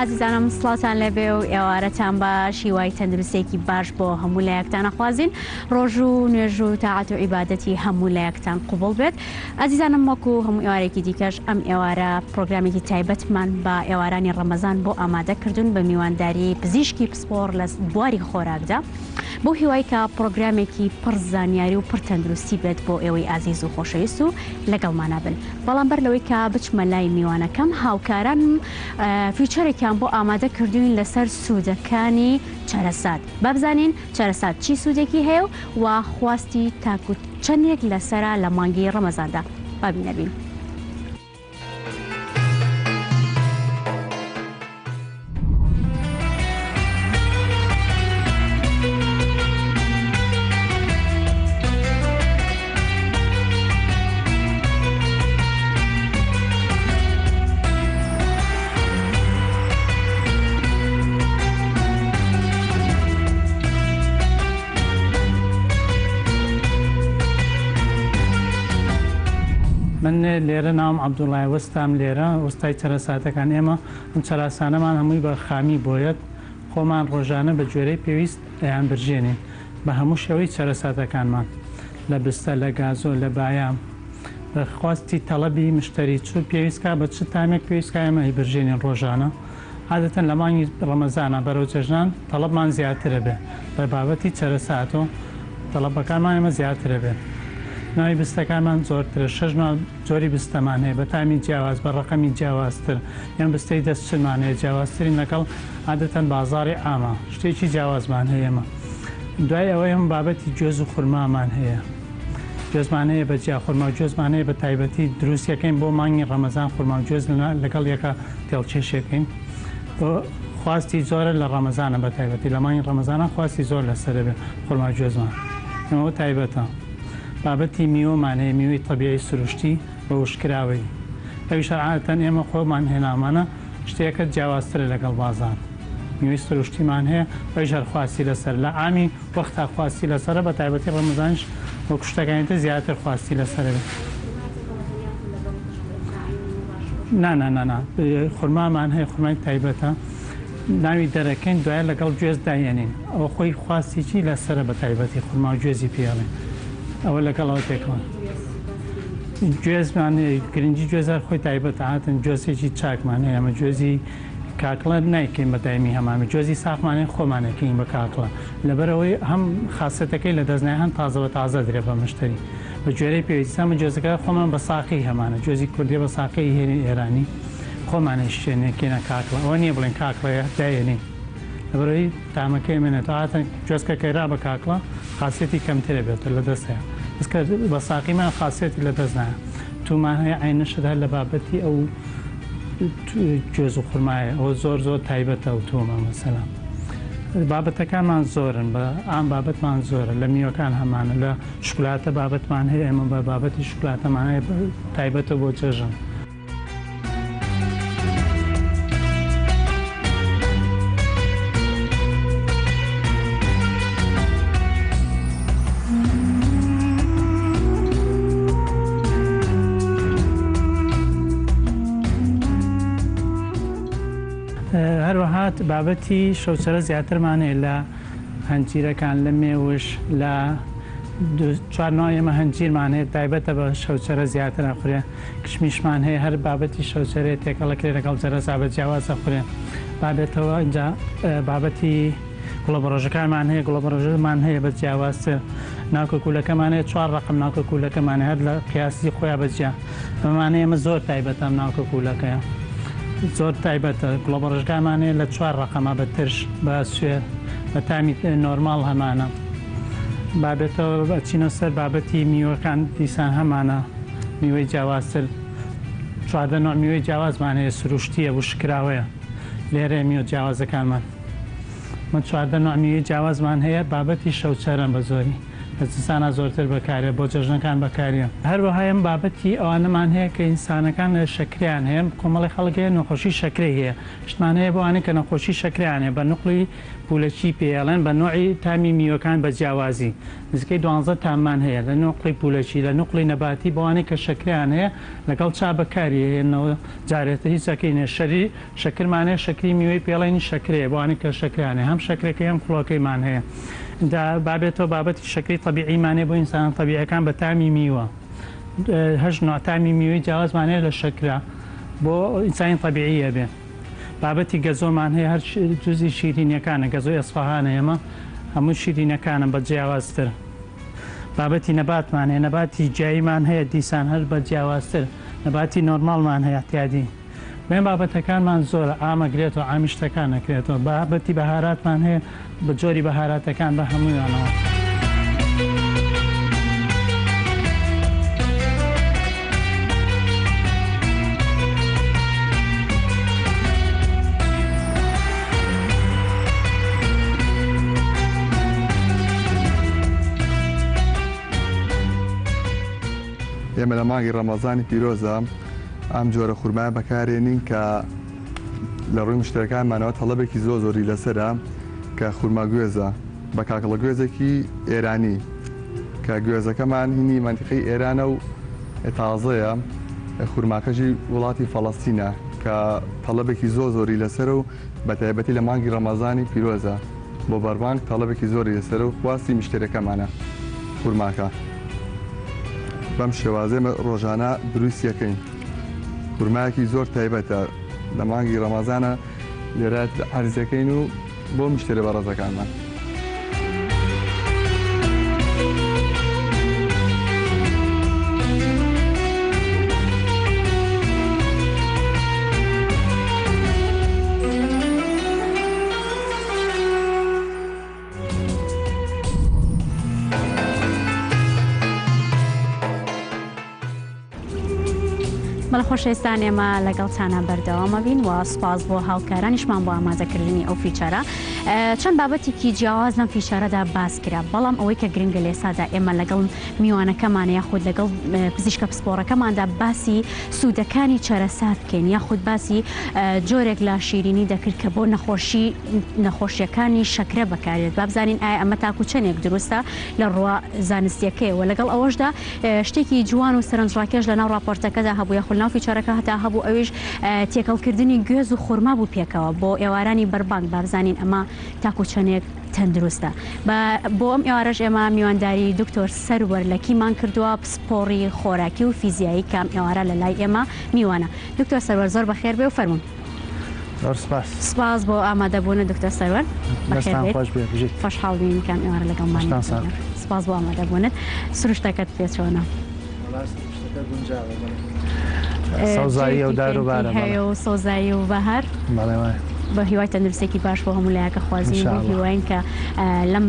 ئازیزانم سڵاوتان لێبێ و ئێوارەتان باش هیوای تەندروستێکی باش بۆ هەموو لایەکتان ئەخوازین ڕۆژ و نوێژ و تاعەت و عیبادەتی هەموو لایەکتان قوبڵ بێت ئازیزانم وەکو هەموو ئێوارێکی دیکەش ئەم ئێوارە پرۆگرامێکی تایبەتمان بە ئێوارانی ڕەمەزان بۆ ئامادە کردوون بە میوانداری پزیشکی پسپۆڕ لە بواری خۆراکدا بەو هیوای کە پرۆگرامێکی پڕ زانیاری و پڕ تەندروستی بێت بۆ ئێوەی ئازیز و خۆشەویست و لەگەڵمانا بن بەڵام بەر لەوەی کە بچمە لای میوانەکەم هاوکارانم فیچەرێکیان بۆ ئامادە کردوین لەسەر سوودەکانی چەرەسات با بزانین چەرەسات چی سوودێکی هەیە و خواستی تاکو چەندێک لەسەرە لە مانگی ڕەمەزاندا با بینەبین. من لێرە ناوم عەبدوڵایە وەستام لێرە وەستای چەرەساتەکان ئێمە ئەم چەراسانەمان هەمووی بە خامی بۆیەت خۆمان ڕۆژانە بە گوێرەی پێویست ئەیان برژێنین بە هەموو شێوەی چەرەساتەکانمان لە بستە لە گازۆ لە بایام بە خواستی تەڵەبی مشتەری چ پێویست کا بە چ تامێک پێویست کا ئێمە ئەیبرژێنین ڕۆژانە عادەتەن لە مانگی ڕەمەزانا بەرەو جەژنان تەڵەبمان زیاترە بێ بە بابەتی چەرەسات و تەڵەبەکانمان ئێمە زیاترە بێ ناوی بستەکانمان زۆرترە شەش نوع جۆری بستەمان هەیە بە تامی جیاواز بە ڕەقەمی جیاوازتر یان بستەی دەستچنمان هەیە جیاوازترین لەگەڵ عادەتەن بازاڕی عامە شتێکی جیاوازمان هەیە ئێمە دوای ئەوەی هەم بابەتی گوێز و خورمامان هەیە گوێزمان هەیە بە جیا خورما و گوێزمان هەیە بە تایبەتی دروستیەکەین بۆ مانگی ڕەمەزان خورما و گوێز لەگەڵ یەکە تێڵکێشێکەین بۆ خواستی زۆرە لە ڕەمەزانە بە تایبەتی لە مانگی ڕەمەزانە خواستی زۆر لەسەرە بێ خورما و گوێزمان ئەمە تایبەتە بابەتی میوەمان هەیە میوەی تەبیعی سروشتی بە وشکراوەی ئەویش هەر عادەتەن ئێمە خۆمان هێنامانە شتێکە جیاوازترە لەگەڵ بازاڕ میوەی سروشتیمان هەیە ئەویش هەر خواستی لەسەر لە عامی وەختا خواستی لەسەرە بە تایبەتی ڕەمەزانیش وەکو شتەکانی تر زیاتر خواستی لەسەرە بێت. نا نا نا نا خورمامان هەیە خورمای تایبەتە ناوی دەرەکەین دوایە لەگەڵ گوێز دایەنین ئەوە خۆی خواستێکی لەسەرە بە تایبەتی خورما و گوێزی پێڵێن ئەوە لەگەڵ ئەوە تێکەڵ گوێزمان گرنگی گوێز هەر خۆی تایبەتە هاتن گوێزێکی چاکمان هەیە ئەمە گوێزی کاکڵە نایکەین بە دایمی هەمان گوێزی ساخمان هەیە خۆمان ئەکەین بە کاکڵە لەبەرئەوەی هەم خاسیەتەکەی لە دەست نایە هەم تازە بە تازە درێ بە مشتەری بە گوێرەی پێویست ئەمە گوێزەکە خۆمان بە ساقی هەمانە گوێزی کوردیە بە ساقی هێنین ئێرانی خۆمان ئەیشکێنین ئەکەینە کاکڵە ئەوە نییە بڵێن کاکڵەیە دایەنین لەبەرئەوەی تامەکەی ئەمێنێتەوە هاتن گوێزکە کەرا بە کاکڵە خاسیەتی کەمترە بێت لە دەست هەیە بەس کە بە ساقیمان خاسیەتی لە دەست نایە تومان هەیە عەینشت هەر لە بابەتی ئەو گوێز و خورمایە ئەوە زۆر زۆر تایبەتە ئەو تۆمە مەسەلەن بابەتەکانمان زۆرن بە ئام بابەتمان زۆرە لە میوەکان هەمانە لە شوکولاتە بابەتمان هەیە ئێمە بە بابەتی شوکولاتەمان هەیە تایبەتە بۆ جەژن. هەروەها بابەتی شەوچەرە زیاترمان هەیە لە هەنجیرەکان لە مێوژ لە چوار نوع ئێمە هەنجیرمان هەیە تایبەتە بە شەوچەرە زیاتر ئەخورێ کشمیشمان هەیە هەر بابەتی شەوچەرەیە تێکەڵەکرێ لەگەڵ جەرەسا بە جیاواز ئەخورێ بابێتەوە ئینجا بابەتی گوڵەبەڕۆژەکانمان هەیە گوڵەبەڕۆژەمان هەیە بە جیاوازتر ناوکە کولەکەمان هەیە چوار ڕەقم ناوکە کولەکەمان هەر لە قیاسی خۆیان بە جیا ئەمانە ئێمە زۆر تایبەتە ئەم ناوکە کولەکەیە زۆر تایبەتە گوڵەبەڕۆژەکانمان هەیە لە چوار ڕەقەمە بە ترش بە سوێر بە تامی نۆرماڵ هەمانە بابێتەوە ئەچینە سەر بابەتی میوەکان دیسان هەمانە میوەی جیاوازتر 14 نوع میوەی جیاوازمان هەیە سروشتیە وشکراوەیە لێرە میوە جیاوازەکانمان. من 14 نوع میوەی جیاوازمان هەیە بابەتی شەوچەرەن بە زۆری لە زستانا زۆرتر بەکارێ بۆ جەژنەکان بەکاریە. هەروەها ئێمە بابەتی ئەوانەمان هەیە کە ئینسانەکان شەکرەیان هەیە کۆمەڵی خەڵک هەیە نەخۆشی شەکرەی هەیە شتمان هەیە بۆ ئەوانەی کە نەخۆشی شەکرەیان هەیە بە نوقڵی پولەکی پێ ئەڵێن بە نۆعی تامی میوەکان بە جیاوازی نزیکەی دوانزە تاممان هەیە لە نوقڵی پولەکی لە نوقڵی نەباتی بۆ ئەوانەی کە شەکرەیان هەیە لەگەڵ چا بەکاری ئەهێننەوە جارێتە هیچ ئەکەی نیە شەری شەکرمان هەیە شەکری میوەی پێڵێنی شەکرەیە بۆ ئەوانەی کە شەکرەیان هەیە هەم شەکرەکەی هەم کوڵۆکەیمان هەیە ئینجا با بێتەوە بابەتی شەکری تەبیعیمان هەیە بۆ ئینسانە تەبیعیەکان بە تامی میوە هەشت نوع تامی میوەی جیاوازمان هەیە لە شەکرە بۆ ئینسانی تەبیعی ئەبێ بابەتی گەزۆمان هەیە هەر جزئی شیرینیەکانە گەزۆی ئەسفەهانە ئێمە هەموو شیرینەکانە بە جیاوازتر بابەتی نەباتمان هەیە نەباتی جیاییمان هەیە دیسان هەر بە جیاوازتر نەباتی نۆرماڵمان هەیە اعتیادی بەین بابەتەکانمان زۆرە عام ئەگرێتەوە عامی شتەکان ئەکرێتەوە بابەتی بەهاراتمان هەیە بە جۆری بەهاراتەکان بە هەموویانەوە. ئێمە لە مانگی ڕەمەزانی پیرۆزە ئەم جۆرە خورمایە بەکارێنین کە لە ڕووی مشتەرەکانمانەوە تەڵەبێکی زۆر زۆری لەسەرە کە خورما گوێزە بە کاکڵە گوێزێکی ئێرانی کە گوێزەکەمان هینی مەنتیقەی ئێرانە و تازەیە خورماکەشی وڵاتی فەڵەستینە کە تەڵەبێکی زۆر زۆری لەسەرە و بە تایبەتی لە مانگی ڕەمەزانی پیرۆزە بۆ بەربانگ تەڵەبێکی زۆری لەسەرە و خواستی مشتەرەکەمانە خورماکە بەم شێوازەی ئێمە ڕۆژانە دروستیەکەین خورمایەکی زۆر تایبەتە لە مانگی ڕەمەزانە لێرە عەرزەکەین و بۆ مشتەرە بەڕێزەکانمان. بەڵێ خۆشەویستان ئێمە لەگەڵتانە بەردەوامە بین و سوپاس بۆ هاوکارانیشمان بۆ ئامادەکردنی ئەو feature ە چەند بابەتێکی جیاواز لەم feature ەدا باس کرا بەڵام ئەوەی کە گرنگە لێسادا ئێمە لەگەڵ میوانەکەمان یاخود لەگەڵ پزیشکە پسپۆڕەکەماندا باسی سوودەکانی چەرەسات بکەین یاخود باسی جۆرێک لە شیرینی دەکرد کە بۆ نەخۆشی نەخۆشیەکانی شەکرە بەکارێت بابزانین ئایا ئەمە تاکو چەندێک دروستە لە ڕووە زانستیەکەیەوە لەگەڵ ئەوەشدا شتێکی جوان و سەرنجڕاکێش لەناو ڕاپۆرتەکەدا هەبوو یاخود لەناو feature ەکە هەتا هەبوو ئەویش تێکەڵکردنی گوێز و خورما بوو پێکەوە بۆ ئێوارانی بەربانگ بابزانین ئەمە تاکو چەندێک تەندروستە بە بۆ ئەم ئێوارەش ئێمە میوانداری دکتۆر سەروەر لەکیمان کردووە پسپۆڕی خۆراکی و فیزیایی کام ئێوارە لە لای ئێمە میوانە دکتۆر سەروەر زۆر بەخێر بێ و فەرموون. زۆر سپاس. سپاس بۆ ئامادەبوونت دکتۆر سەروەر. بەخێر دەستان بێیت. خۆش بێ بژیت. خۆشحاڵ بین کام ئێوارە لەگەڵمانی. دەستان ساغ بێ. سپاس بۆ ئامادەبوونت. سروشتەکەت پێ چۆنە؟ وەڵا سروشتەکە گونجاوە بەڵێ. سەوزاییە و جێیەکی دار و فێنکی بارە بەڵێ. هەیە و سەوزایی و بەهار. بەڵێ وایە. بە هیوای تەندروستیەکی باش بۆ هەموو لایەکە خوازین بۆ ان شاء اللە. هیواین کە لەم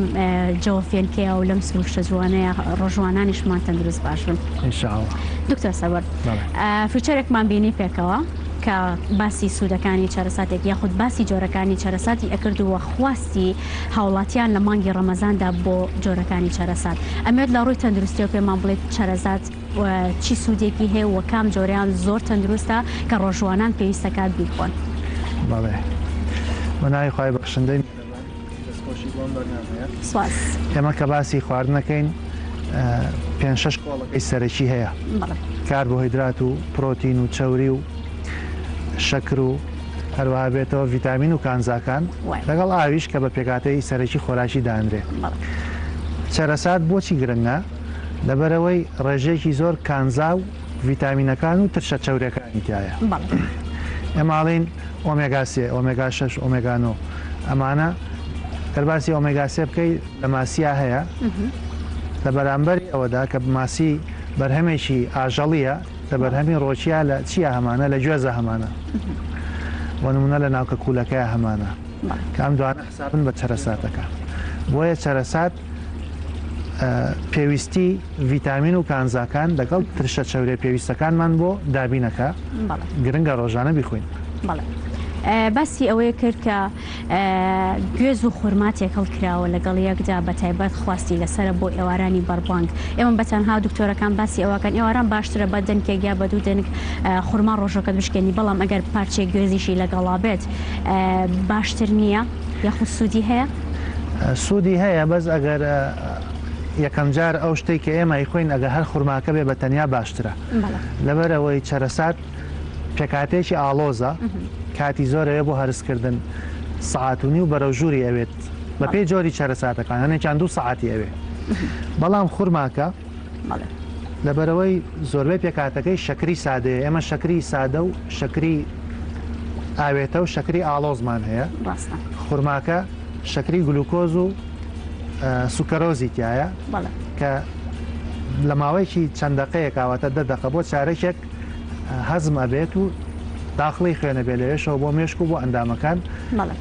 جەوە فێنکەیە و لەم سروشتە جوانەیە ڕۆژوانانیشمان تەندروست باش بن. ان شاء اللە. دکتۆر سەروەر بەڵێ. feature ێکمان بینی پێکەوە کە باسی سوودەکانی چەرەساتێک یاخود باسی جۆرەکانی چەرەساتی ئەکرد و خواستی هاوڵاتیان لە مانگی ڕەمەزاندا بۆ جۆرەکانی چەرەسات ئەمەوێت لە ڕووی تەندروستیەوە پێمان بڵێیت چەرەزات چی سوودێکی هەیە و کام جۆرەیان زۆر تەندروستە کە ڕۆژوانان پێویستەکات بیخۆن؟ بەڵێ بەناوی خوای بەخشندەی میهرەبان دەستخۆشی بۆ ئەم بەرنامەیە. سوپاس. ئێمە کە باسی خواردنەکەین پێنج شەش کۆڵەکەی سەرەکی هەیە کاربۆهیدرات و پرۆتین و چەوری و شەکر و هەروەها بێتەوە ڤیتامین و کانزاکان لەگەڵ ئاویش کە بە پێکهاتەی سەرەکی خۆراکی دانرێ. چەرەسات بۆچی گرنگە؟ لەبەرئەوەی ڕێژەیەکی زۆر کانزا و ڤیتامینەکان و ترشە چەوریەکانی تیایە. ئێمە ئەڵێین ئۆمێگا سێ، ئۆمێگا شەش، ئۆمێگا نۆ ئەمانە گەر باسی ئۆمێگا سێ بکەی لە ماسیا هەیە لە بەرامبەری ئەوەدا کە ماسی بەرهەمێکی ئاژەڵیە لە بەرهەمی ڕۆکیا لە چیا هەمانە لە گوێزە هەمانە بۆ نمونە لە ناوکە کولەکەیا هەمانە کە ئەم دوانە حسابن بە چەرەساتەکە بۆیە چەرەسات پێویستی ڤیتامین و کانزاکان لەگەڵ ترشە چەورە پێویستەکانمان بۆ دابینەکە گرنگە ڕۆژانە بیخۆین. بەڵێ. باسی ئەوەی کرد کە گوێز و خورما تێکەڵ کراوە لەگەڵ یەکدا بە تایبەت خواستی لەسەرە بۆ ئێوارانی بەربانگ. ئێمە بە تەنها دکتۆرەکان باسی ئەوەکەن ئێواران باشترە بە دەنکێک یا بە دوو دەنک خورما ڕۆژەکەت بشکێنی بەڵام ئەگەر پارچەیەک گوێزیشی لەگەڵا بێت باشتر نییە یاخود سوودی هەیە؟ سوودی هەیە بەس ئەگەر یەکەم جار ئەو شتەی کە ئێمە ئەیخۆین ئەگەر هەر خورماکە بێ بە تەنیا باشترە لەبەرئەوەی چەرەسات پێکهاتەیەکی ئاڵۆزە، کاتی زۆر ئەوێت بۆ هەرسکردن، سەعات و نیو بەرەو ژووری ئەوێت، بەپێی جۆری چەرەساتەکان هەنێکیان دوو سەعاتی ئەوێت، بەڵام خورماکە لەبەرئەوەی زۆربەی پێکهاتەکەی شەکری سادەیە، ئێمە شەکری سادە و شەکری ئاوێتە و شەکری ئاڵۆزمان هەیە، خورماکە شەکری گلوکۆز و سوکەرۆزی تیایە کە لە ماوەیەکی چەند دەقەیەکا واتە دە دەقە بۆ چارەکێک هەزم ئەبێت و داخڵی خوێن ئەبێت لەوێشەوە بۆ مێشک و بۆ ئەندامەکان. بەڵێ.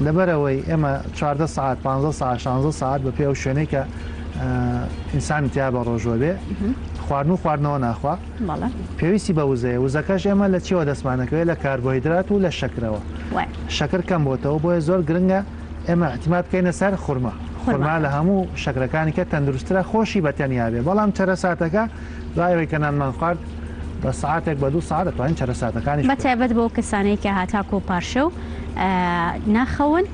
لەبەرئەوەی ئێمە 14 سەعات، 15 سەعات، 16 سەعات بە پێی ئەو شوێنەی کە ئینسان تیا بە ڕۆژوە بێ خواردن و خواردنەوە ناخوا بەڵێ. پێویستی بە وزەیە وزەکەش ئێمە لە چیەوە دەستمان ئەکەوێت لە کاربۆهیدرات و لە شەکرەوە وایە. شەکر کەم بۆتەوە بۆیە زۆر گرنگە ئێمە ئیعتیماد بکەینە سەر خورما خورما لە هەموو شەکرەکانی کە تەندروستترە خۆشی بە تەنیا بێ بەڵام چەرەساتەکە دوای ئەوەی کە نانمان خوارد بە سەعاتێک بە دوو سەعات دەتوانین چەرەساتەکانیش بە بخۆین. تایبەت بۆ ئەو کەسانەی کە هەتاکو پارشێو ناخەون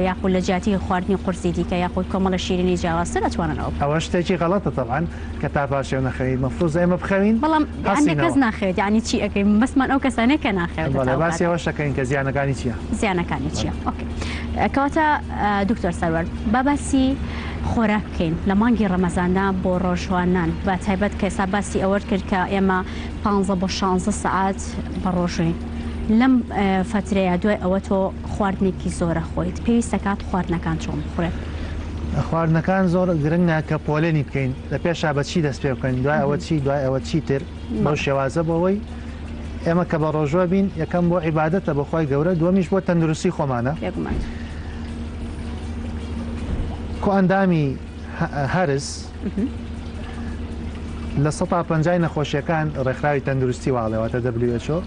یاخود لە جیاتی خواردنی قورسی دیکە یاخود کۆمەڵە شیرینی جیاوازتر ئەتوانن ئەوە بکەن. ئەوە شتێکی غەڵەتە تەبعەن کە تا پارشێو نەخەوین مەفروزە ئێمە بخەوین بەڵام هەندێک کەس هەستینەوە. ناخەوێت یانی چی ئەکەین مەبەستمان ئەو کەسانەیە کە ناخەوێت بەڵێ هەتا ئەو باسی کاتە. ئەوەش ئەکەین کە زیانەکانی چییە. زیانەکانی چییە ئۆکەی کەواتە دکتۆر سەروەر با باسی خۆراک بکەین لە مانگی ڕەمەزاندا بۆ ڕۆژوانان بە تایبەت کە ئێستا باسی ئەوەت کرد کە ئێمە پانزە بۆ شانزە سەعات بە ڕۆژوین لەم فەترەیە دوای ئەوە تۆ خواردنێکی زۆرە خۆیت پێویستە کات خواردنەکان چۆن بخورێت؟ خواردنەکان زۆر گرنگە کە پۆلێنی بکەین لە پێشا بە چی دەست پێ بکەین دوای ئەوە چی دوای ئەوە چی تر بەو شێوازە بۆ ئەوەی ئێمە کە بە ڕۆژوە بین یەکەم بۆ عیبادەتە بۆ خوای گەورە دووەمیش بۆ تەندروستی خۆمانە. بێگومان. کۆئەندامی هەرس 50% نەخۆشیەکان ڕێکخراوی تەندروستی واڵێ واتە WHO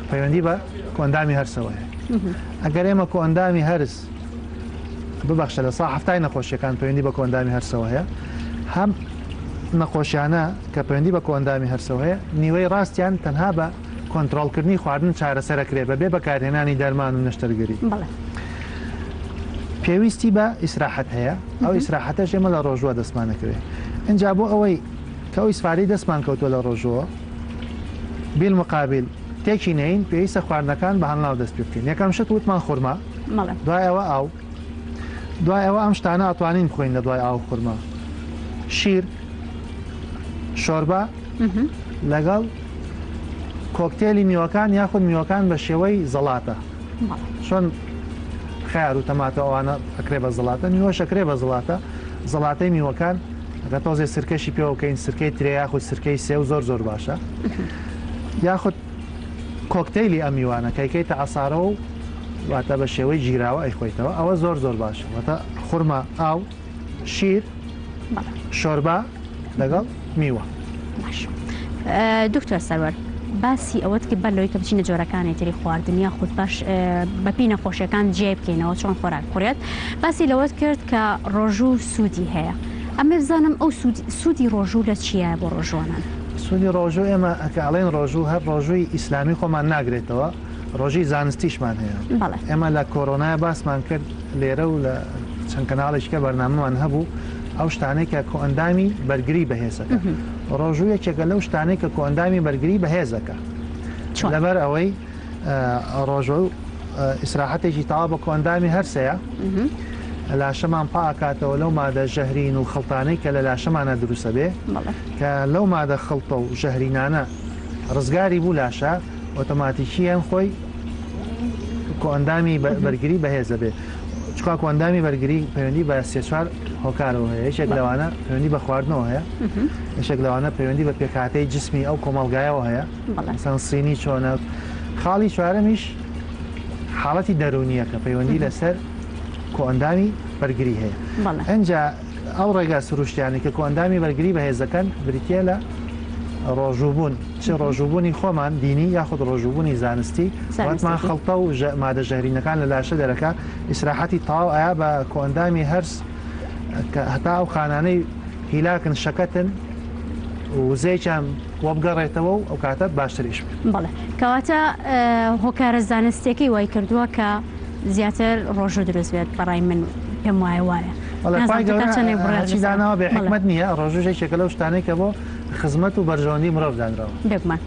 پەیوەندی بە کۆئەندامی هەرسەوە هەیە. ئەگەر ئێمە کۆئەندامی هەرس ببەخشە 70% نەخۆشیەکان پەیوەندی بە کۆئەندامی هەرسەوە هەیە هەم نەخۆشیانە کە پەیوەندی بە کۆئەندامی هەرسەوە هەیە، نیوەی ڕاستیان تەنها بە کۆنترۆڵکردنی خواردن چارەسەرەکرێت بەبێ بەکارهێنانی دەرمان و نەشتەرگەری. بەڵێ. پێویستی بە ئیسراحەت هەیە، ئەو ئیسراحەتەش ئێمە لە ڕۆژووە دەستمان ئەکەوێت. ئینجا بۆ ئەوەی کە ئەو ئیسفادەی دەستمان کەوتووە لە ڕۆژووە بیلمقابیل تێکی نەین، پێویستە خواردنەکان بە هەنگاو دەست پێ بکەین. یەکەم شت وتمان خورما، بەڵێ. دوای ئەوە ئاو. دوای ئەوە ئەم شتانە ئەتوانین بخۆین لە دوای ئاو خورما شیر شۆربا لەگەڵ کۆکتێلی میوەکان یاخود میوەکان بە شێوەی زەڵاتە چۆن خیار و تەماتە ئەوانە ئەکرێ بە زەڵاتە میوەش ئەکرێ بە زەڵاتە زەڵاتەی میوەکان ئەگەر تۆزێ سرکەشی پێوە بکەین سرکەی ترێ یاخود سرکەی سێو زۆر زۆر باشە یاخود کۆکتەیلی ئەم میوانە کە ئەیکەیتە عەسارەوە و واتە بە شێوەی گیراوە ئەیخۆیتەوە ئەوە زۆر زۆر باشە واتە خورما ئاو شیر شۆربا لەگەڵ میوە. باش دکتۆر سەروەر باسی ئەوەت کرد بەر لەوەی کە بچینە جۆرەکانی تری خواردن یاخود باش بەپی نەخۆشیەکان جیای بکەینەوە چۆن خۆراک بخورێت باسی لەوەت کرد کە ڕۆژوو سوودی هەیە ئەمێ بزانم ئەو سوودی ڕۆژوو لە چییە بۆ ڕۆژوانان؟ سوودی ڕۆژوو ئێمە کە ئەڵێین ڕۆژوو هەر ڕۆژووی ئیسلامی خۆمان ناگرێتەوە ڕۆژی زانستیشمان هەیە بەڵێ. ئێمە لە کۆرۆنایە باسمان کرد لێرە و لە چەند کەناڵێکی کە بەرنامەمان هەبوو ئەو شتانەی کە کۆئەندامی بەرگری بەهێزەکە ڕۆژوو یەکێکە لەو شتانەی کە کۆئەندامی بەرگری بەهێزەکە چۆن؟ لەبەر ئەوەی ڕۆژوو ئیسراحەتێکی تەواو بە کۆئەندامی هەرسەیە لاشەمان پاکاتەوە لەو مادە ژەهرین و خڵتانەی کە لە لاشەمانە دروستە بێ کە لەو مادە خڵتە و ژەهرینانە ڕزگاری بوو لاشە ئۆتۆماتیکییەن خۆی کۆئەندامی بەرگری بەهێزە بێ چکا کۆئەندامی بەرگری پەیوەندی بە سێ چوار هۆکارەوە هەیە یەکێک لەوانە پەیوەندی بە خواردنەوە هەیە یەکێک لەوانە پەیوەندی بە پێکهاتەی جسمی ئەو کۆمەڵگایەوە هەیە مەسەن سینی چۆنە خاڵی چوارەمیش حاڵەتی دەروونییە کە پەیوەندی لەسەر کۆئەندامی بەرگری هەیە ئەنجا ئەو ڕێگا سروشتیانەی کە کۆئەندامی بەرگری بەهێز دەکەن بریتییە لە. ڕۆژووبوون چ ڕۆژووبوونی خۆمان دینی یاخود ڕۆژووبوونی زانستی واتمان خڵتە و مادە ژەهرینەکان لە لاشە دەرەکا ئیسراحەتی تەواو ئەیا بە کۆئەندامی هەرس کە هەتا ئەو خانانەی هیلاکن شەکەتن وزەیەکیان وەبگەڕێتەوە و ئەو کاتە باشتر ئیش بکەن. بەڵێ کەواتە هۆکارە زانستیەکەی وای کردووە کە زیاتر ڕۆژوو دروست بێت بەڕای من پێم وایە وایە. بەڵێ خوای گەورە هەرچی داناوە بێ حیکمەت نییە ڕۆژووش یەکێکە لەو شتانەی کە بۆ خزمەت و بەرژەوەندی مرۆڤ دانراوە. بێگومان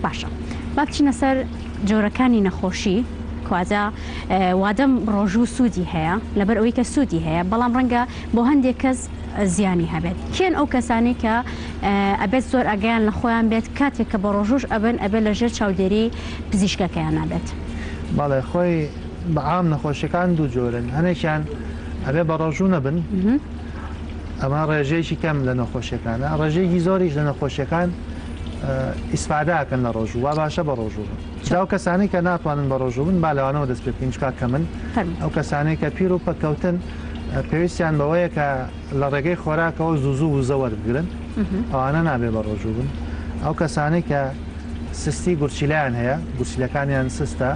باشە با بچینە سەر جۆرەکانی نەخۆشی کەواتە وادەم ڕۆژوو سوودی هەیە لەبەر ئەوەی کە سوودی هەیە بەڵام ڕەنگە بۆ هەندێک کەس زیانی هەبێت کێن ئەو کەسانی کە ئەبێت زۆر ئەگەیان لە خۆیان بێت کاتێک کە بە ڕۆژوش ئەبن ئەبێت لە ژێر چاودێری پزیشکەکەیان نابێت. بەڵێ خۆی بە عام نەخۆشیەکان دوو جۆرن هەنێکیان ئەبێ بە ڕۆژوو نەبن ئەمە ڕێژەیەکی کەم لە نەخۆشیەکانە ڕێژەیەکی زۆریش لە نەخۆشیەکان ئیسفادەکەن لە ڕۆژوو وا باشە بە ڕۆژوو بن جا ئەو کەسانەی کە ناتوانن بە ڕۆژوو بن با لەوانەوە دەست پێ بکەین چونکە کەمن ئەو کەسانەی کە پیر و پەککەوتن پێویستیان بەوەیە کە لە ڕێگەی خۆراکەوە زوو زوو وزە وەربگرن ئەوانە نابێ بە ڕۆژوو بن ئەو کەسانەی کە سستی گورچیلەیان هەیە گورچیلەکانیان سستە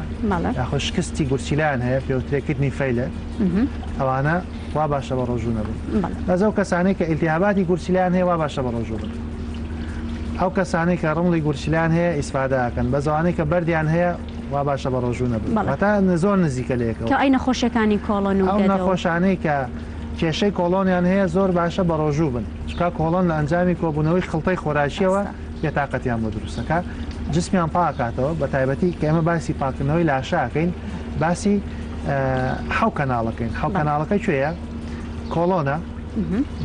یاخۆ شکستی گورچیلەیان هەیە پێوترێ kidney failure ئەوانە وا باشە بە ڕۆژوو نەبن بەس ئەو کەسانەی کە ئیلتیهاباتی گورچیلەیان هەیە وا باشە بە ڕۆژوو بن ئەو کەسانەی کە ڕمڵی گورچیلەیان هەیە ئیسفادە ئەکەن بەس ئەوانەی کە بەردیان هەیە وا باشە بە ڕۆژوو نەبن واتە زۆر نزیکە لە یەکەوە کە ئەی نەخۆشیەکانی کۆڵۆن و ئەو نەخۆشانەی کە کێشەی کۆڵۆنیان هەیە زۆر باشە بە ڕۆژوو بن چونکە کۆڵۆن لە ئەنجامی کۆبوونەوەی خڵتەی خۆراکیەوە بێتاقەتیان بۆ دروست ئەکا جسمیان پاکاتەوە بە تایبەتی کە ئێمە باسی پاکردنەوەی لاشە ئەکەین باسی حەو کەناڵەکەین حەو کەناڵەکە کوێیە کۆڵۆنە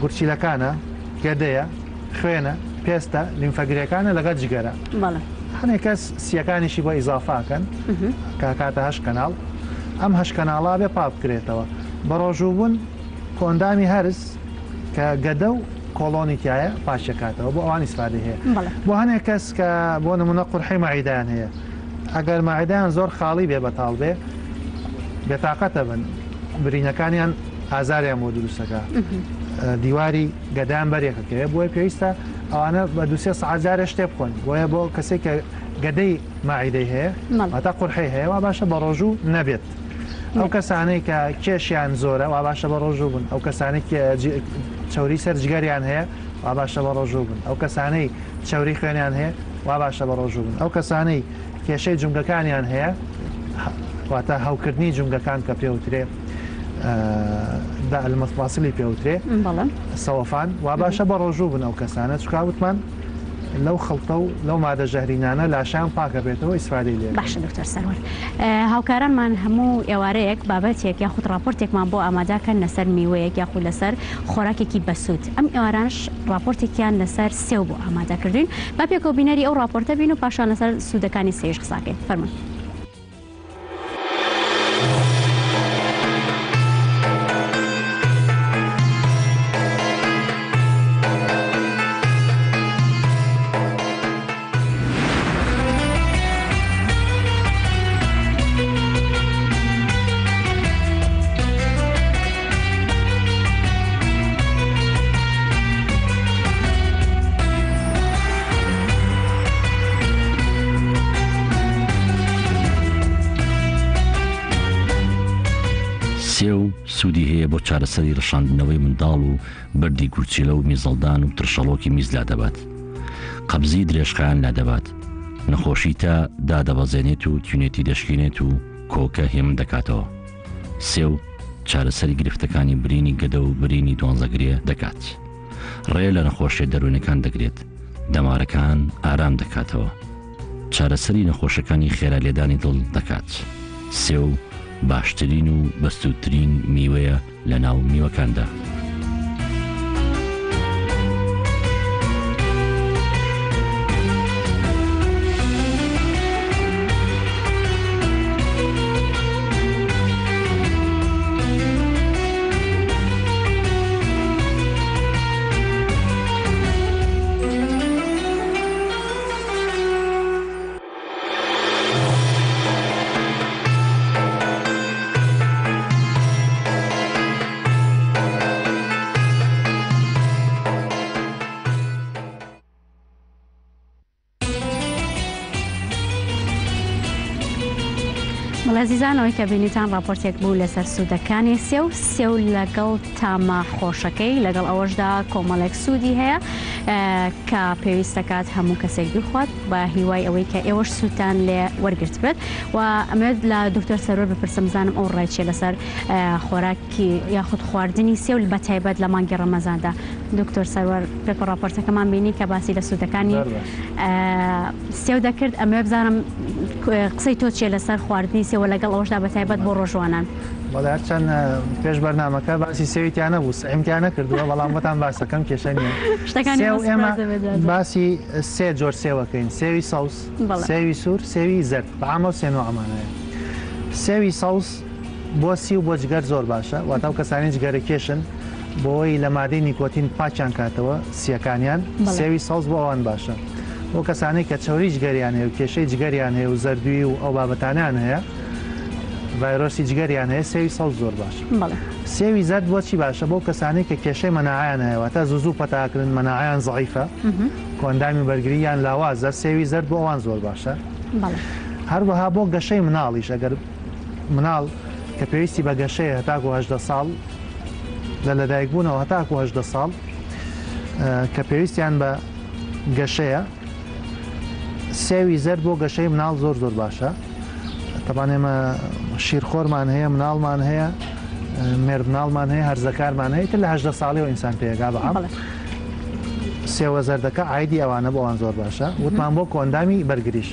گورچیلەکانە گەدەیە خوێنە پێستە لیمفەگرێکانە لەگەڵ جگەرە هەنێک کەس سیەکانیشی بۆ ئیزافاکەن کە کاتە هەش کەناڵ ئەم هەش کەناڵا بێ پاک بکرێتەوە بە ڕۆژووبوون کۆندامی هەرس کە گەدە و کۆڵۆنی تایە پاکیەکاتەوە بۆ ئەوان ئیسفادەی هەیە بۆ هەنێک کەس کە بۆ نمونە قورحەی مەعیدەیان هەیە ئەگەر مەعیدەیان زۆر خاڵی بێ بەتاڵ بێ بێتاقەتە بن برینەکانیان ئازاریان بۆ دروستەکە دیواری گەدەیان بەرێکەکەوێ بۆیە پێویستە ئەوانە بە دوسێ سەعات جارێ شتێ بخۆن بۆیە بۆ کەسێک کە گەدەی مەعیدەی هەیە واتا قورحەی هەیە وا باشە بە ڕۆژوو نەبێت ئەو کەسانەی کە کێشیان زۆرە وا باشە بە ڕۆژوو بن ئەو کەسانەی چەوری سەر جگەریان هەیە وا باشە بە ڕۆژوو بن ئەو کەسانەی چەوری خوێنیان هەیە وا باشە بە ڕۆژوو بن ئەو کەسانەی کێشەی جومگەکانیان هەیە واتە هەوکردنی جومگەکان کە پێوترێ داء المفاصلی پێوترێ سەوەفان وا باشە بە ڕۆژوو بن ئەو کەسانە چکا وتمان لەو خڵتە و لەو مادە ژەهرینانە لاشەیان پاکە بێتەوە ئیسفادەی لێ باشە دکتۆر سەروەر هاوکارانمان هەموو ئێوارەیەک بابەتێک یاخود ڕاپۆرتێکمان بۆ ئامادەکەن لەسەر میوەیەک یاخود لەسەر خۆراکێکی بەسوود ئەم ئێوارانش ڕاپۆرتێکیان لەسەر سێو بۆ ئامادە کردوین با پێکەوە بینەری ئەو ڕاپۆرتە بین و پاشان لەسەر سوودەکانی سێویش قساکەین فەرموون. سێو سوودی هەیە بۆ چارەسەری ڕشاندنەوەی منداڵ و بەردی گورچیلە و میزەڵدان و ترشەڵۆکی میز لادەبات. قەبزی درێژخایەن لادەبات. نەخۆشی تا دادەبەزێنێت و تینوێتی دەشکێنێت و کۆکە هێمن دەکاتەوە. سێو چارەسەری گرفتەکانی برینی گەدە و برینی دوانزەگرێ دەکات. ڕێ لە نەخۆشیە دەروونەکان دەگرێت، دەمارەکان ئارام دەکاتەوە. چارەسەری نەخۆشەکانی خێرا لێدانی دڵ دەکات. سێو باشترین و بەسوودترین میوەیە لە ناو میوەکاندا. ئازیزان ئەوەی کە بینیتان ڕاپۆرتێک بوو لەسەر سوودەکانی سێو، سێو لەگەڵ تامە خۆشەکەی لەگەڵ ئەوەشدا کۆمەڵێک سوودی هەیە کە پێویست دەکات هەموو کەسێک بیخوات بە هیوای ئەوەی کە ئێوەش سوودتان لێ وەرگرتبێت و ئەمەوێت لە دکتۆر سەروەر بپرسم بزانم ئەو ڕای چیە لەسەر خۆراکی یاخود خواردنی سێو بە تایبەت لە مانگی ڕەمەزاندا دکتۆر سەروەر پێکەوە ڕاپۆرتەکەمان بینی کە باسی لە سوودەکانی سێو دەکرد ئەمەوێ بزانم قسەی تۆ چیە لەسەر خواردنی سێوە لەگەڵ ئەوەشدا بە تایبەت بۆ ڕۆژوانان؟ بەڵێ هەرچەند پێش بەرنامەکە باسی سێوی تیا نەبوو سعیم تیا نەکردووە بەڵام بۆتان باسەکەم کێشە نییە شتەکانی سێو ئێمە سپرایز دەبێت دواجار. باسی سێ جۆر سێوەکەین سێوی سەوز بەڵێ. سێوی سوور سێوی زەرد بە عامەو سێ نوعمان هەیە سێوی سەوز بۆ سی و بۆ جگەر زۆر باشە واتە ئەو کەسانەی جگەرە کێشن بۆی لە مادەی نیکۆتین پاکیان کاتەوە سیەکانیان بەڵێ. سێوی سەوز بۆ ئەوان باشە بۆ کەسانەی کە چەوری جگەریان هەیە و کێشەی جگەریان هەیە و زەردووی و ئەو بابەتانەیان هەیە ڤایرۆسی جگەریان هەیە سێوی سەوز زۆر باشە. بەڵێ. سێوی زەرد بۆچی باشە؟ بۆ کەسانەی کە کێشەی مەناعەیان هەیە واتە زوو زوو پەتاکرن مەناعەیان زەعیفە کۆئەندامی بەرگرییان لاوازە سێوی زەرد بۆ ئەوان زۆر باشە. بەڵێ. هەروەها بۆ گەشەی مناڵیش ئەگەر مناڵ کە پێویستی بە گەشەیە هەتاکو 18 ساڵ لە لەدایکبوونەوە هەتاکو 18 ساڵ کە پێویستیان بە گەشەیە سێوی زەرد بۆ گەشەی مناڵ زۆر زۆر باشە تەبان ئێمە شیرخۆرمان هەیە مناڵمان هەیە مێرد مناڵمان هەیە هەرزەکارمان هەیە تر لە هەدە ساڵیەوە ئینسان پێگا بەعام سێوە زەردەکە ئایدی ئەوانە بۆ ئەوان زۆر باشە وتمان بۆ کۆئەندامی بەرگریش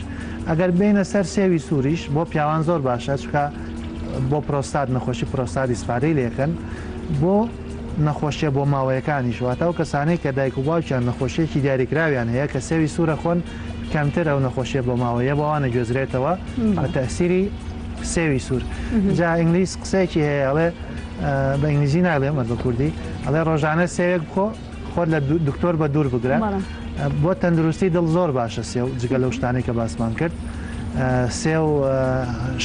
ئەگەر بێینە سەر سێوی سووریش بۆ پیاوان زۆر باشە چونکە بۆ پرۆستات نەخۆشی پرۆستات ئیسفادەی لێکەن بۆ نەخۆشیە بۆ ماوەیەکانیش واتە ئەو کەسانەی کە دایک و باوکیان نەخۆشیەکی دیاریکراویان هەیە کە سێوی سوورە خۆن کەمتر ئەو نەخۆشیە بۆ ماوەیە بۆ ئەوانە گوێزرێتەوە بە تەسیری سێوی سوور جا ئینگلیز قسەیەکی هەیە ئەڵێ بە ئینگلیزی ناڵێم بە کوردی ئەڵێ ڕۆژانە سێوێک بخۆ خۆت لە دکتۆر بە دوور بگرە بۆ تەندروستی دڵ زۆر باشە سێو جگە لەو شتانەی کە باسمان کرد سێو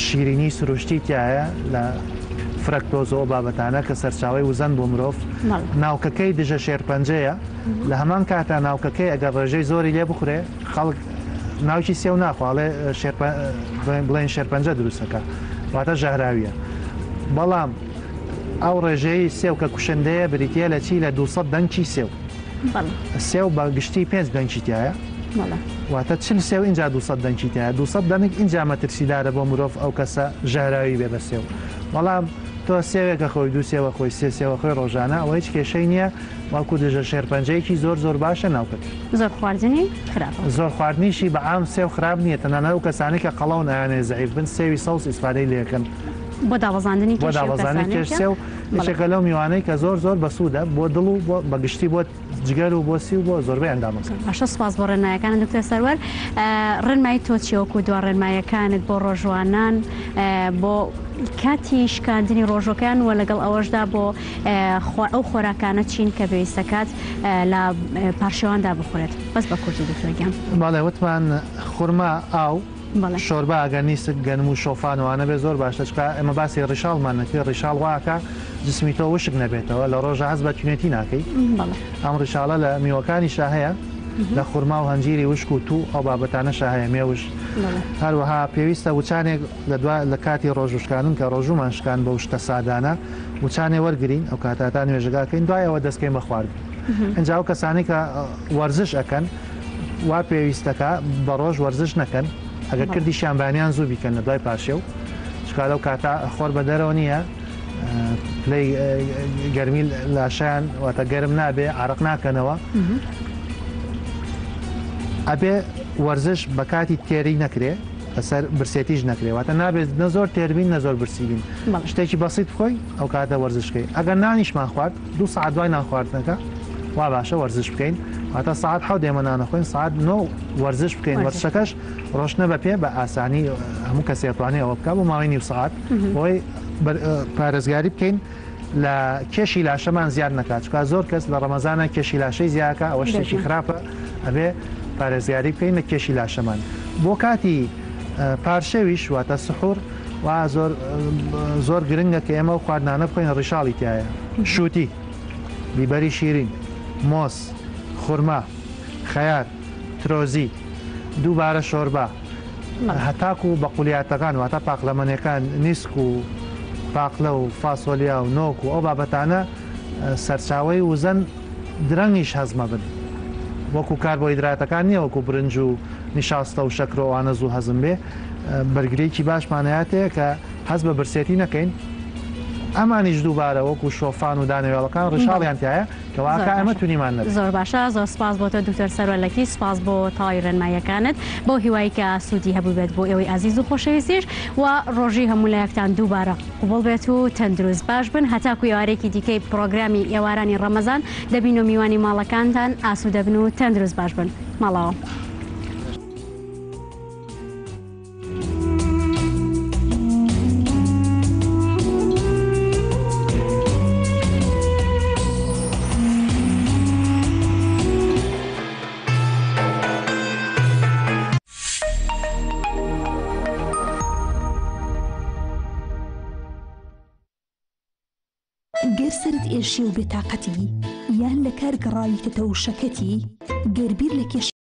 شیرینی سروشتی تایە لە فرەکتۆزەوە بابەتانە کە سەرچاوی وزەن بۆ مرۆڤ ناوکەکەی دژە شێرپەنجەیە لە هەمان کاتا ناوکەکەی ئەگەر ڕێژەی زۆری لێ بخورێ خەڵک ناوکی سێو ناخواڵێ بڵێن شێرپەنجە دروستەکە واتە ژەهراویە بەڵام ئەو ڕێژەیەی سێو کە کوشندەیە بریتییە لە چی؟ لە 200 دەنکی سێو. سێو بە گشتی پێنج دەنکی تیایە. واتە 40 سێو ئینجا 200 دەنکی تیایە. 200 دەنک ئینجا مەترسیدارە بۆ مرۆڤ ئەو کەسە ژەهراوی بێ بە سێو. بەڵام تۆ سێوێکە خۆی دوو سێوە خۆی سێ سێوە خۆی ڕۆژانە ئەوە هیچ کێشەی نییە بەڵکو دژە شێرپەنجەیەکی زۆر زۆر باشە ناوکەکەی. زۆر خواردنی خراپە. زۆر خواردنیشی بە عام سێو خراپ نییە تەنانەت ئەو کەسانەی کە قەڵەون ئەیانەوێ زەعیف بن سێوی سەوز ئیسفادەی لێکەن. بۆ دابەزاندنی بۆ کێشی ئەو دابەزاندنی کەسانەی کێش کە سێو بەڵێ. یەکێکە لەو میوانەی کە زۆر زۆر بەسوودە بۆ دڵ و بۆ بە گشتی بۆ جگەر و بۆ سی و بۆ زۆربەی ئەندامەکان. باشە سوپاس بۆ ڕێنمایەکانت دکتۆر سەروەر. ڕێنمایی تۆ چیە وەکو دوا ڕێنمایەکانت بۆ ڕۆژوانان بۆ کاتی شکاندنی ڕۆژوەکەیان و لەگەڵ ئەوەشدا بۆ ئەو خۆراکانە چین کە پێویستەکات لە پارشێواندا بخورێت بەس بە کوردی دکتۆر گیان. بەڵێ وتمان خورما ئاو بەڵێ. شۆربا ئەگەر نیسک گەنم و شۆفان وانە بێ زۆر باشە چونکە ئێمە باسی ڕیشاڵمان نەکرد ڕیشاڵ وا ئەکا جسمی تۆ وشک نەبێتەوە لە ڕۆژا هەست بە تینوێتی ناکەی بەڵێ. ئەم ڕیشاڵە لە میوەکانیشا هەیە لە خورما و هەنجیری وشک و توو ئەو بابەتانەشا هەیە مێوژ بەڵێ. هەروەها پێویستە وچانێک لە دوا لە کاتی ڕۆژوو شکاندن کە ڕۆژوومان شکاند بەو شتە سادانە وچانێ وەرگرین ئەو کاتە تا نوێژەکە ئەکەین دوای ئەوە دەست کەین بە خواردن ئینجا ئەو کەسانەی کە وەرزش ئەکەن وا پێویستەکە بە ڕۆژ وەرزش نەکەن ئەگەر کردیشیان بەیانیان زوو بیکەن لە دوای پارشێو چونکە لەو کاتە خۆر بە دەرەوە نییە پلەی گەرمی لاشیان واتە گەرم نابێ عرق ناکەنەوە ئەبێ وەرزش بە کاتی تێری نەکرێ لەسەر برسێتیش نەکرێ واتە نابێت نە زۆر تێربین نە زۆر برسی بین شتێکی بەسیت بخۆی ئەو کاتە وەرزشکەی ئەگەر نانیشمان خوارد دوو سەعات دوای نان خواردنەکە وا باشە وەرزش بکەین واتە سەعات حەوت ئێمە نان ئەخۆین سەعات نۆ وەرزش بکەین وەرزشەکەش ڕۆشتنە بە پێ بە ئاسانی هەموو کەسێ ئەتوانێ ئەوە بکا بۆ ماوەی نیو سەعات بۆی پارێزگاری بکەین لە کێشی لاشەمان زیاد نەکات چکا زۆر کەس لە ڕەمەزانە کێشی لاشەی زیاکە ئەوە شتێکی خراپە ئەبێ پارێزگاری بکەین لە کێشی لاشەمان بۆ کاتی پارشێویش واتە سحور وا زۆر زۆر گرنگە کە ئێمە ئەو خواردنانە بخۆین ڕیشاڵی تیایە، شووتی، بیبەری شیرین، مۆز، خورما، خەیار، ترۆزی، دووبارە شۆربا. هەتاکو بەقولیاتەکان واتە پاقلەمەنیەکان نیسک و پاقلە و فاسۆلیا و نۆک و ئەو بابەتانە سەرچاوەی وزەن درەنگیش هەزمەبن وەکو کاربۆهیدراتەکان نیە وەکو برنج و نیشاستە و شەکر و ئەوانە زوو هەزم بێ بەرگریەکی باشمان هەیاتێ کە هەست بە برسێتی نەکەین ئەمانیش دووبارە وەکو شۆفان و دانەوێڵەکان ڕیشاڵیان تایە کەواکە ئەمە تونیمان نەبێت. زۆر باشە زۆر سپاس بۆ تۆ دکتۆر سەروەر لەکی سپاس بۆ تەواوی ڕێنماییەکانت بەو هیوای کە سوودی هەبووبێت بۆ ئێوەی ئازیز و خۆشەویستیش و ڕۆژی هەموو لایەکتان دووبارە قبوڵ بێت و تەندروست باش بن هەتاکو ئێوارێکی دیکەی پڕۆگرامی ئێوارانی ڕەمەزان دەبین و میوانی ماڵەکانتان ئاسوودە بن و تەندروست باش بن ماڵاوە. گەر سەرت ئێشێ و بێتاقەتی، یان لە کار گەڕاویتەتەوە و شەکەتی، گەر بیر لە کێشە.